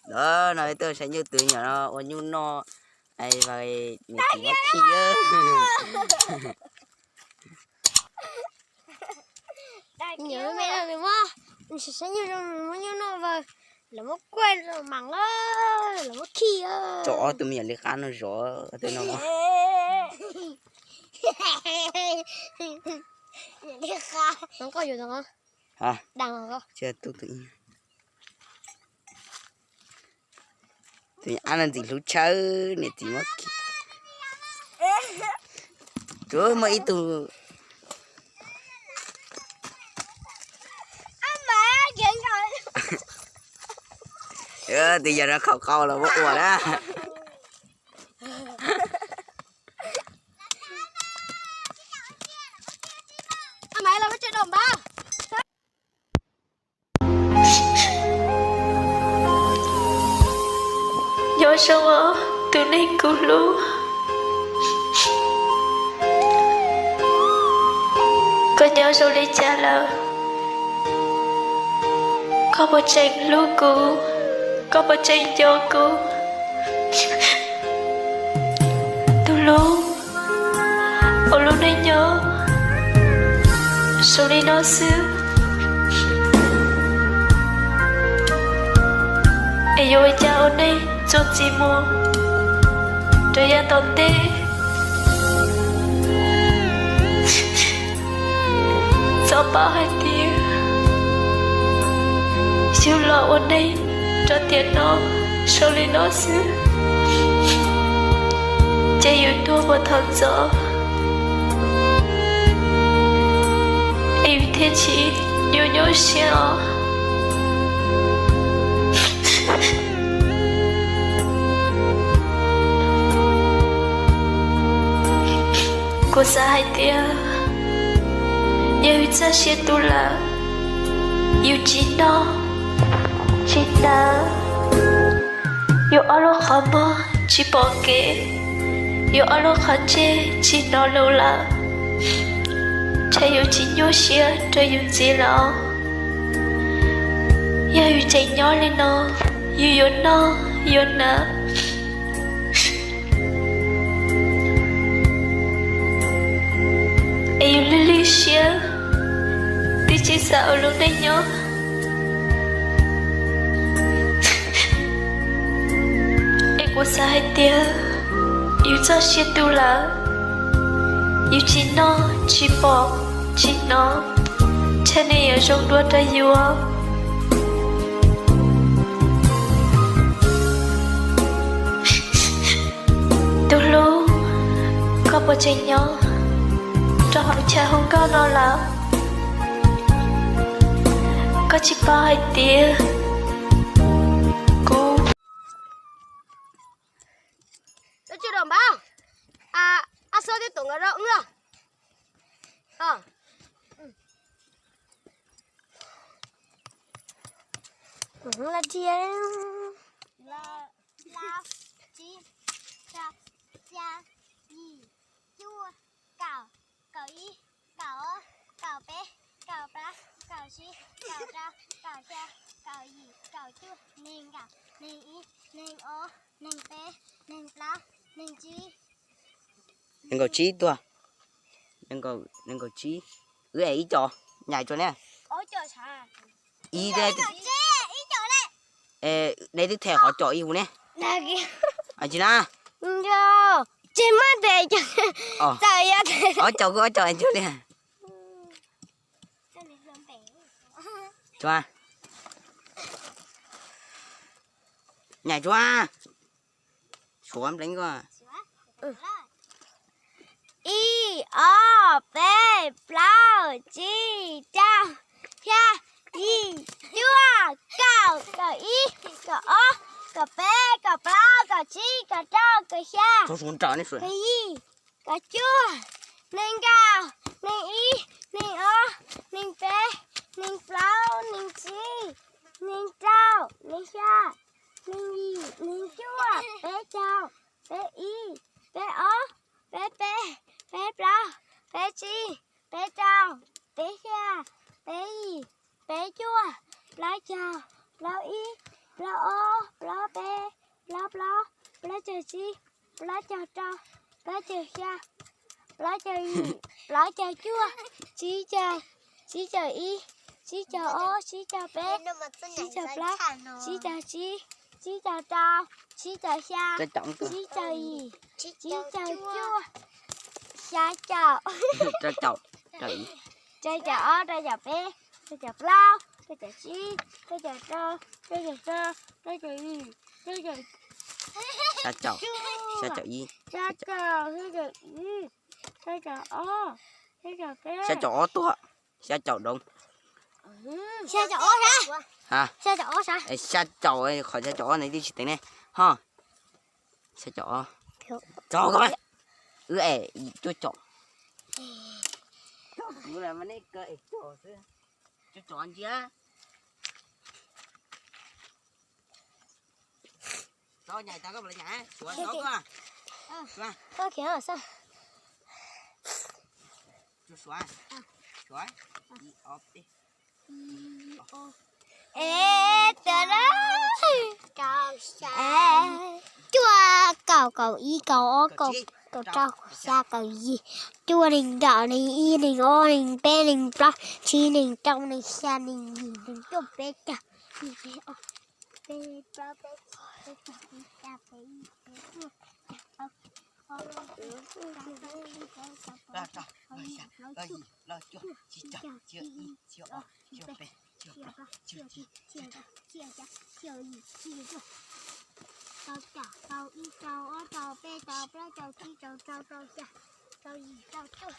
No peb tuaj saib nyuj, tus nyuam no ua nyuj noj, es niam txiv muab khi. Saib nyuj zoo, muab nyuj noj, lawv muab kuaj los mas, lawv muab khi. Tso ob tug me nyuam li qab no zov tej no. Tus nyuam ab no ntxim hlub tshaj, niam txiv muab khi. Tsuas muaj ib tug. Tus yawg no khaum qau los muab ua na. Nyob zoo os tus neeg kuv hlub, koj nyob zoo li cas lawm? Koj puas tseem hlub kuv? Koj puas tseem nco kuv? Tus hlub, ua lub neej nyob zoo li no xwb, es yuav ua cas ua neej txuas ntxiv mus rau yav tom ntej? Txhob paub hais tias yus los ua neej rau tiam no zoo li no xwb, ces yus tuag puag thaum ntxov, es yus thiaj tsis nyuaj nyuaj siab os. Kuv xav hais tias yog yus txoj sia tu lawm, yus tsis noj tsis hnav, yus ob lub qhov muag tsis pom kev, yus ob lub qhov ntsej tsis hnov lus lawm, ntshe yus tsis nyuaj siab rau yus ntxiv lawm. Yog yus tseem nyob li no, yus yuav noj yuav hnav, es yus lwj lwj siab, twb tsis xav ua lub neej nyob. Es kuv xav hais tias yus txoj sia tu lawm, yus tsis noj tsis pom tsis hnov, ntshe nws yuav zoo dua rau yus. Tus hlub, koj puas tseem nyob rau hauv chav hu nkauj no lawm? Koj tsis paub hais tias kuv Plaub, tsib, rau, xya, yim, cuaj, kaum, kaum ib, kaum ob, kaum peb, kaum plaub, kaum tsib, kaum rau, kaum xya, kaum yim, kaum cuaj, nees nkaum, nees ib, nees ob, nees peb, nees plaub, nees tsib. Nees nkaum tsib tuaj. Nees nkaum tsib. Wb es ib co, nyaim tsuas ne. Ib, nej twb them qhov co ib hu ne. Tsis na. Ob co, ob co li. Tsuas, nyaim tsuas. Suav npleev ko. Ib, ob, peb, plaub, tsib, rau, xya, yim, cuaj, kaum, kaum ib, kaum ob, kaum peb, kaum plaub, kaum tsib, kaum rau, kaum xya, kaum yim, kaum cuaj, nees nkaum, nees ib, nees ob, nees peb, nees plaub, nees tsib, nees rau, nees xya, nees yim, nees cuaj, peb caug, peb ib, peb ob, peb peb, peb plaub, peb tsib, peb rau, peb xya, peb yim, peb cuaj, plaub caug, plaub ib, plaub ob, plaub plaub, plaub caug tsib, plaub caug rau, plaub caug xya, plaub caug yim, plaub caug cuaj, tsib caug, tsib caug ib, tsib caug ob, tsib caug peb, tsib caug plaub, tsib caug tsib, tsib caug rau, tsib caug xya, tsib caug yim, tsib caug cuaj, xya caum, rau caum, rau caum ob, rau caum peb, rau caum plaub, rau caum tsib, rau caum rau, rau caum xya, rau caum yim, rau caum, xya caum, xya caum ib, xya caum, xya caum ib, xya caum ob, xya caum peb, xya caum ob tuaj, xya caum doov. Xya caum ob sab. Xya caum ob sab. Xya caum, qhov xya caum ob ntawd twb tsis teev ne. Ho, xya caum ob. Tso ko, wb es cuaj caum. Cuaj caum ntsia. Tso nyais tau koj los nyais, suav tso koj. Suav. Es, cuaj, kaum, kaum ib, kaum ob, kaum rau, kaum xya, kaum yim, cuaj, nees nkaum, nees ib, nees ob, nees peb, nees plaub, tsib, nees rau, nees xya, nees yim, nees cuaj, peb caug, peb plaub, peb tsib, peb rau, peb xya, peb yim, peb cuaj, peb rau, peb plaub, peb tsib, peb rau, peb caug, peb yim, peb cuaj, peb caug ib, peb caug ob, peb caug peb, peb caug plaub, peb caug tsib, peb caug yim, peb caug cuaj, rau caum, rau ib, rau ob, rau peb, rau plaub, rau tsib, rau rau, rau xya, rau yim, rau cuaj,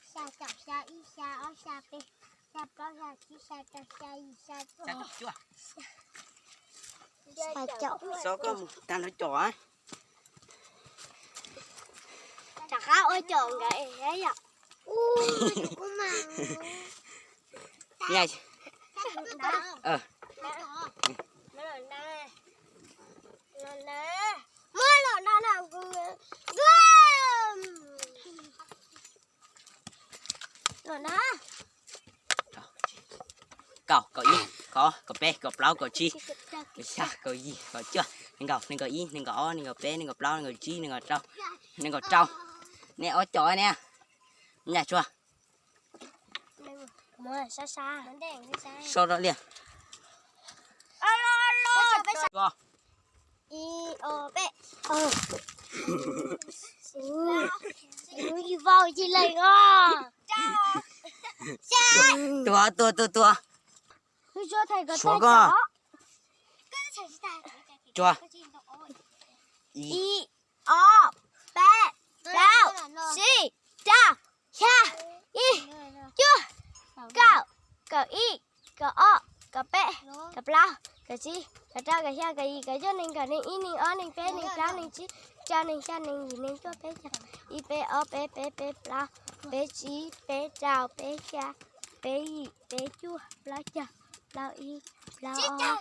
xya caum, xya ib, xya ob, xya peb, xya plaub, xya tsib, xya rau, xya yim, xya cuaj. Xov koj mus tag nrho caum. Rov qab ua caum nkawd es yom. Muab los no na. Los no. Kaum, kaum ib, kaum ob, kaum peb, kaum plaub, kaum tsib, kaum xya, kaum yim, kaum cuaj, nees nkaum, nees nkaum ib, nees nkaum ob, nees nkaum peb, nees nkaum plaub, nees nkaum tsib, nees nkaum rau, nees nkaum rau. Nej ob caum ne. Nyaj tsua. So rau liaj. Ib, ob, peb. Ua vau ci leej os. Tua, tua, tua, tua. Suav koj. Tsua. Ib, ob, peb, plaub, tsib, rau, xya, yim, cuaj, kaum, kaum ib, kaum ob, kaum peb, kaum plaub, kaum tsib, kaum rau, kaum xya, kaum yim, kaum cuaj, nees nkaum, nees ib, nees ob, nees peb, nees plaub, nees tsib, rau, nees xya, nees yim, nees cuaj, peb caug, ib, peb ob, peb peb, peb plaub, peb tsib, peb rau, peb xya, peb yim, peb cuaj, plaub caug, plaub ib, plaub ob, plaub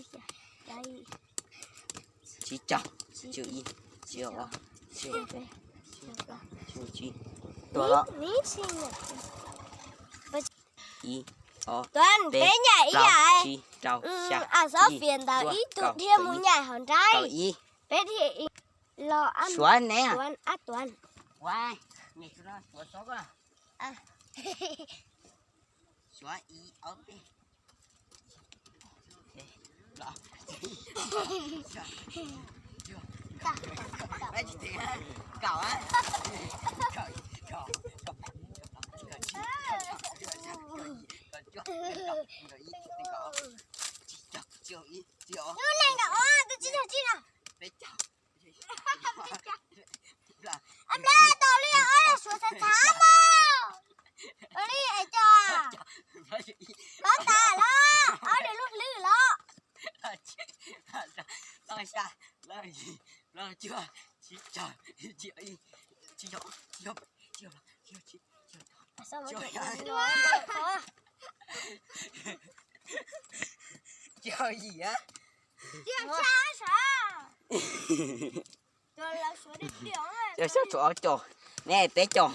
xya, plaub yim, tsib caug, tsib ib, tsib ob, tsib peb, tsib plaub, tsib tsib. Tua los. Ib, ob, peb, plaub, tsib, rau, xya, yim, cuaj, kaum, ib, kaum ib. Suav ne. Suav ib, ob, peb. Kaum. Tus neeg no, tus tsib caug tsib no. Nplog tau li ob lub suav txhav txhav mog. Ua li es cov, los tas los ob lub hlwb los. Caug yim a. Cov xyov tshuav ob caug, ne peb caug.